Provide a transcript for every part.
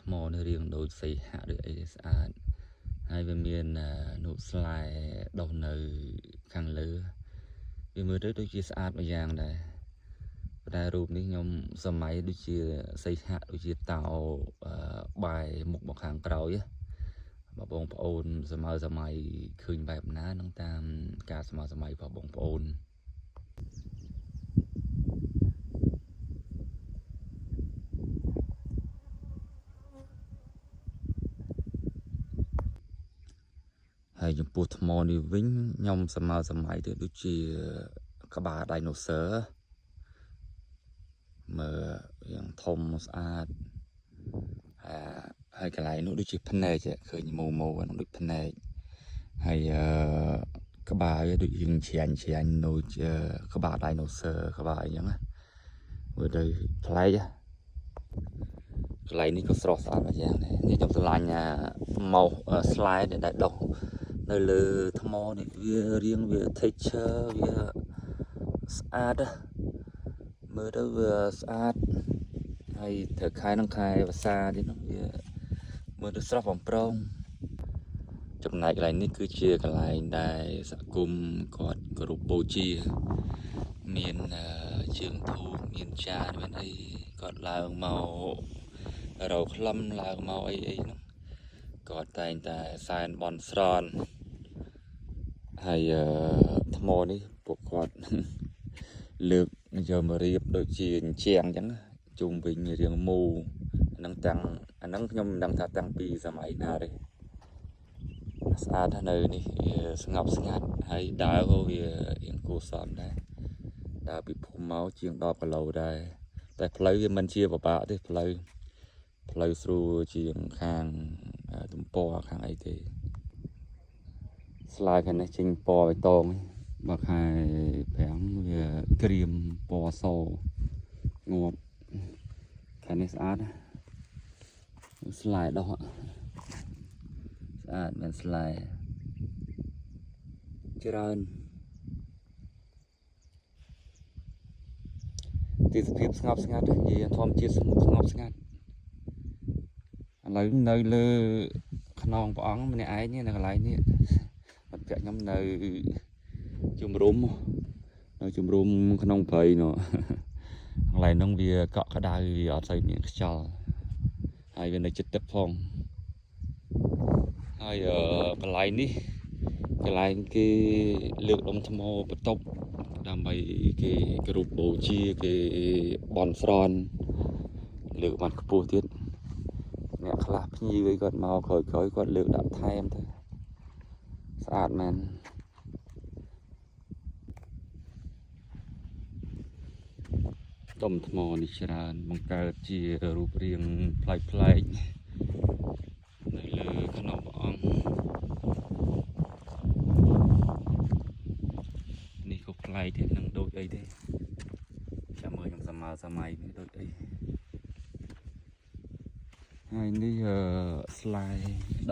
ថ្មនេះរាងដូចសីហៈដូចអីស្អាតហើយវាមាននូបស្លែដុះនៅខាងលើវាមើលទៅដូចជាស្អាតមួយយ៉ាងដែរប៉ុន្តែរូបនេះខ្ញុំសម័យដូចជាសីហៈដូចជាតោបែរមុខមកខាងក្រោយបើបងប្អូនសម័យសម័យឃើញបែបណានឹងតាមការសម័យសម័យរបស់បងប្អូន ហើយចំពោះថ្មនេះវិញខ្ញុំសម័យសម័យទៅដូចជាក្បាល Dinosaur មើលយ៉ាងធំស្អាតហើយកន្លែងនោះដូចជាភ្នែកឃើញម៉ូម៉ូហ្នឹងដូចភ្នែកហើយក្បាលវាដូចរៀងច្រាញ់ច្រាញ់ដូចក្បាល Dinosaur ក្បាលអីចឹងណាមើលទៅប្លែកកន្លែងនេះក៏ស្រស់ស្អាតមួយយ៉ាងដែរនេះខ្ញុំស្រឡាញ់អាម៉ោស slide ដែលដុះនៅលើថ្មនេះវារាងវា texture វាស្អាតមើលទៅវាស្អាតហើយត្រូវខែនឹងខែវស្សាទៀតនោះវាមើលទៅស្រស់បំព្រងចំណែកកន្លែងនេះគឺជាកន្លែងដែលសហគមន៍គាត់គោរពបូជាមានជើងធូបមានចានមានអីគាត់ឡើងមករកខ្លឹមឡើងមកអីអីហ្នឹងគាត់តែងតែសែនបន់ស្រន់ហើយថ្មនេះពួកគាត់លើកយកមករៀបដូចជាអញ្ជាំងអញ្ចឹងជុំវិញរាងមូលហ្នឹងតាំងអាហ្នឹងខ្ញុំមិនដឹងថាតាំងពីសម័យណាទេស្អាតណាស់នៅនេះវាស្ងប់ស្ងាត់ហើយដើរក៏វារៀងគួរសមដែរដើរពីភូមិមកជាង10គីឡូដែរតែផ្លូវវាមិនជាពិបាកទេផ្លូវផ្លូវស្រួលជាងខាងទំព័រខាងអីទេស្លាយខាងនេះចេញពណ៌បៃតងបើខែ5វាក្រៀមពណ៌សងាប់ខាងនេះស្អាតណាស្លាយដោះស្អាតមែនស្លាយច្រើនទេសភាពស្ងប់ស្ងាត់និយាយធម្មជាតិស្ងប់ស្ងាត់ឥឡូវនៅលើខ្នងព្រះអង្គម្នាក់ឯងនេះនៅកន្លែងនេះមិត្តភក្តិខ្ញុំនៅជំរំនៅជំរំក្នុងព្រៃនោះកន្លែងហ្នឹងវាកក់ក្ដៅវាអត់សូវមានខ្យល់ហើយវានៅជិតទឹកផងហើយកន្លែងនេះកន្លែងគេលើកដុំថ្មបន្ទប់ដើម្បីគេគោរពបូជាគេបន់ស្រន់លើកបានខ្ពស់ទៀតអ្នកខ្លះភ្ញៀវអីគាត់មកក្រោយក្រោយគាត់លើកដាក់ថែមទៅស្អាតមែនដុំថ្មនេះច្រើនបង្កើតជារូបរាងប្លែកប្លែកនៅលើខ្នងព្រះអង្គនេះក៏ប្លែកទៀតនឹងដូចអីទេចាំមើលខ្ញុំសម័យសម័យនេះដូចអីហើយនេះអឺស្លែ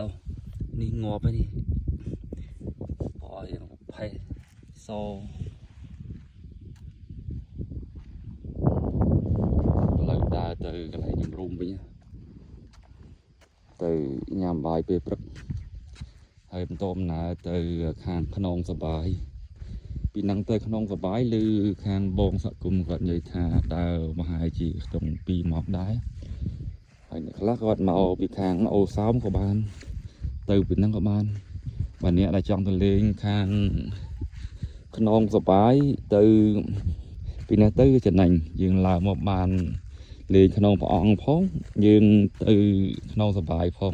ដោះនេះងាប់ហើយនេះពណ៌យ៉ាងផេះសឥឡូវដើរទៅកន្លែងជំរុំវិញទៅញ៉ាំបាយពេលព្រឹកហើយបន្តដំណើរទៅខាងខ្នងសបាយពីនឹងទៅខ្នងសបាយឬខាងបងសហគមន៍គាត់និយាយថាដើរមហាជាខ្ទង់2ម៉ោងដែរហើយអ្នកខ្លះគាត់មកពីខាងអូសោមក៏បានទៅពីហ្នឹងក៏បានបើអ្នកដែលចង់ទៅលេងខាងខ្នងសបាយទៅពីនេះទៅចំណេញយើងឡើងមកបានលេងខ្នងព្រះអង្គផងយើងទៅខ្នងសបាយផង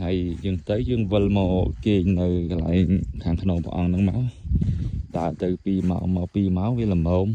ហើយយើងទៅយើងវិលមកគេងនៅកន្លែងខាងខ្នងព្រះអង្គហ្នឹងមកដើរទៅ2ម៉ោងមក2ម៉ោងវាល្មម